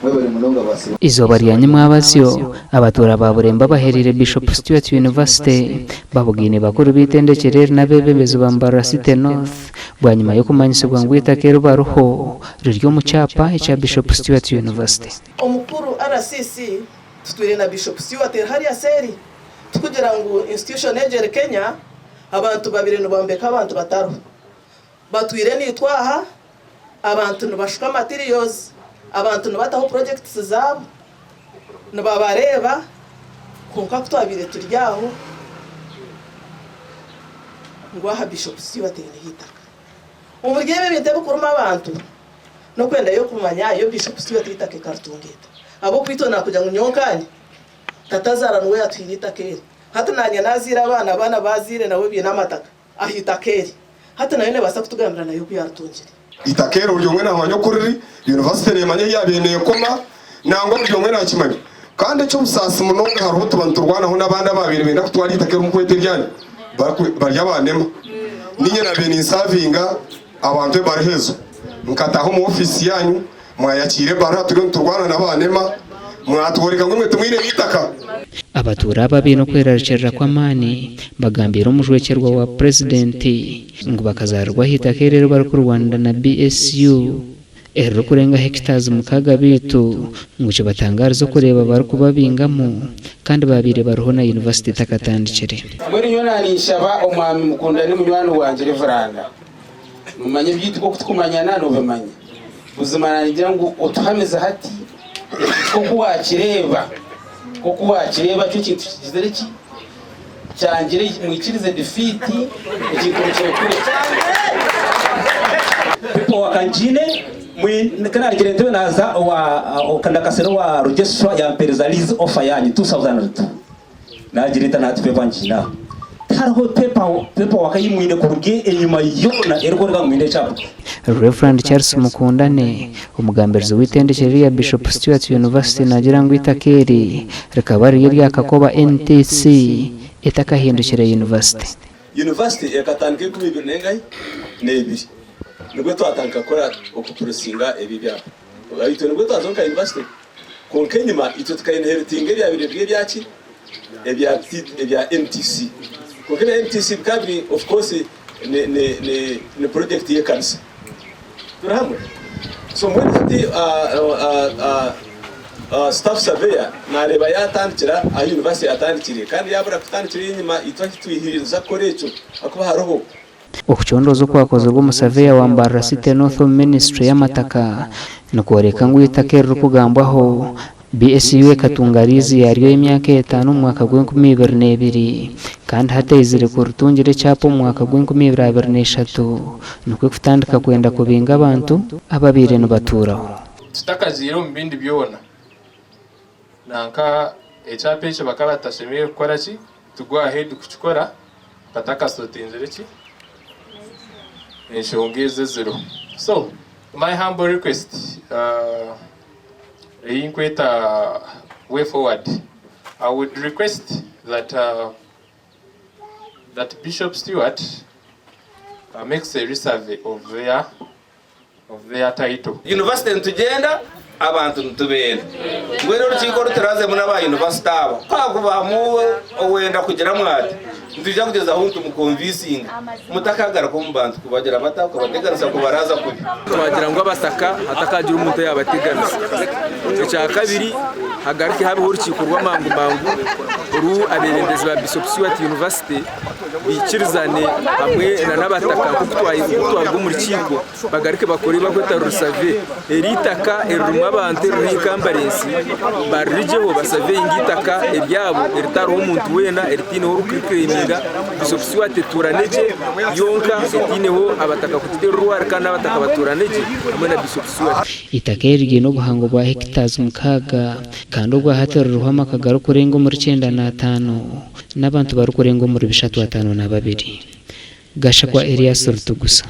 Mwebare munonga ba sebo. Eizooba rya nyimwabazyo, abatuura ba Burembo abahereire Bishop Stuart University babugaine bakuru b'eitendekyero eri n'abeebembezi ba Mbarara City North bwanyima y'okumanyisibwa ngu eitaka eri bariho riri omu kyapa ekya Bishop Stuart University. Omukuru RCC tutwire na Bishop Stuart eri hariya seeri tukugira ngu institution egyo eri Kenya abantu babire nibombeka abantu batariho. Batwire naitwe aha, abantu nibashuka materials, abantu nibataho projects zaabo, nibabareeba kwonka ku twabaire turi aho ngu aha Bishop Stewart aineho eitaka. Omuri ebi ebintu ebikuruma abantu n'okwendayo kumanya yo Bishop Stewart eitaka ekaritunga eta? Ahabw'okuba itwe nakugira ngu nyowe nkanye tata azaara niwe yatuhaire eitaka eri, hati nanye nazaire abaana, abaana bazaire nabo baine amataka. Aha itaka eri. Hati nayo nebaasa kutugambira nayo oku yaritungire. Eitaka eri buri omwe naamanya oku riri, yunivasite neemanya ei yaabaire neekoma, nangwa buri omwe naakimanya. Kandi eky'obusaasi munonga hariho tuba niturwanaho n'abandi abaabaire benda kutwara eitaka eri mukweta eryanyu bari abanema. Niinye naabaire ninsaavinga abantu ebaruha ezo. Nkataaha omu ofiisi yaanyu, mwayakiira ebaruha turiyo niturwana n'abanema, mwatworeka ngu imwe timwine eitaka. Abatuura aba abaine okwerarikirira kw'amaani bagambiire omujwekyerwa wa Purezidenti ngu bakazaarirwa aha itaka eri barikurwanira na BSU eririkurenga hectares mukaaga beitu ngu kibatangaarize okureeba barikubabingamu kandi baabaire bariho na yunivasite etakatandikire. Mbwenu nyowe naninshaba omwami Mukundane munywani wangye Reveranda. Nomanya ebyaitu nk'oku tukumanyana nobimanya. Buzima naningira ngu otuhamize hati nk'oku wakireeba nk'oku wakireeba kyo ekintu kigizire ki kyangire mwikirize defeat ekintu mukirekure. People wakangiine mwi kanarugire Entebbe naza owa Kandakasere owa Rugyeswa yampereza lease offer yanyu 2002. Naagira eta nati paper ngiine aha. Tihariho paper paper waka ei mwine kuruga enyima yoona erikworeka ngu mwine ekyapa. Rev. Charles Mukundane, omugambirizi w'eitendekyero erya Bishop Stuart University naagira ngu eitaka eri rikaba riri erya Kakoba NTC etakahindukire yunivasite. Yunivasite ekatandika enkumi ibiri n'engahi n'ebiri nibwo twatandika kukora okupurusinga ebi ebyapa. Itwe nibwo twaza nka yunivasite kwonka enyima itwe tuka inheritinga ebyabaire biri ebyaki ebya ebya NTC kwonka ebya NTC bikaba biri of course ni ni ni ni project y'ekanisa turi hamwe so mbwenu hati staff surveyor nareeba yatandikira ahu yunivasite yatandikire kandi yabura kutandikira enyima itwe ahu twihiriza kukora ekyo hakuba hariho. Okucondooza okwakozirwe omusaveya wa Mbarara City North omu minisiture y'amataka nikworeka ngu eitaka eririkugambwaho, BSU ekatunga riizi yaaryo y'emyaka etaano omu mwaka gw'enkumiibiri n'ebiri kandi hati eizire kuritungira ekyapa omu mwaka gw'enkumiibiri abiri n'eshatu nikwo kutandika kwenda kubinga abantu ababaire nibatuuraho. Tutakagiire omu bindi byona, nanka ekyapa ekyo bakaba batashemereire kukora ki? To go ahead kukikora batakasotingire ki? Enshonga ezo eziriho. So, my humble request ei nkweta way forward, I would request that that Bishop Stewart makes a resurvey of their of their title. Yunivasite nitugyenda, abantu nitubenda. Mbwenu orukiiko oru turazemu n'aba yunivasite aba, ku hakubamu owenda kugiramu ati, nitwija kugyezaho nitumukonvisinga mutakagaruka omu bantu kubagira bata, kubateganisa kubaraaza kubi. Twagira ngu abataka hatakagira omuntu oyabateganisa. Ekyakabiri hagaruke habeho orukiiko rw'amangu mangu oru abebembezi ba Bishop Stuart University baikirizane hamwe n'abataka nk'oku twaruga omu rukiiko bagaruke bakore ebi barikweta rusave. Eri eitaka eririmu abantu eririho enkambarensi barirugyeho basaveyinge eitaka eryabo eritariho omuntu weena eritaineho orikureclaiminga. Bishop Stuart etuurane gye yonka etaineho abataka kugiteera orwari kandi n'abataka batuurane gye hamwe na Bishop Stuart. Eitaka eri riine obuhango bwa hectares mukaaga kandi obwahati ririho amaka garikurenga omuri kyenda n'ataano n'abantu barikurenga omuri bishatu ataano na babiri. Gashakwa Erias Rutugusa.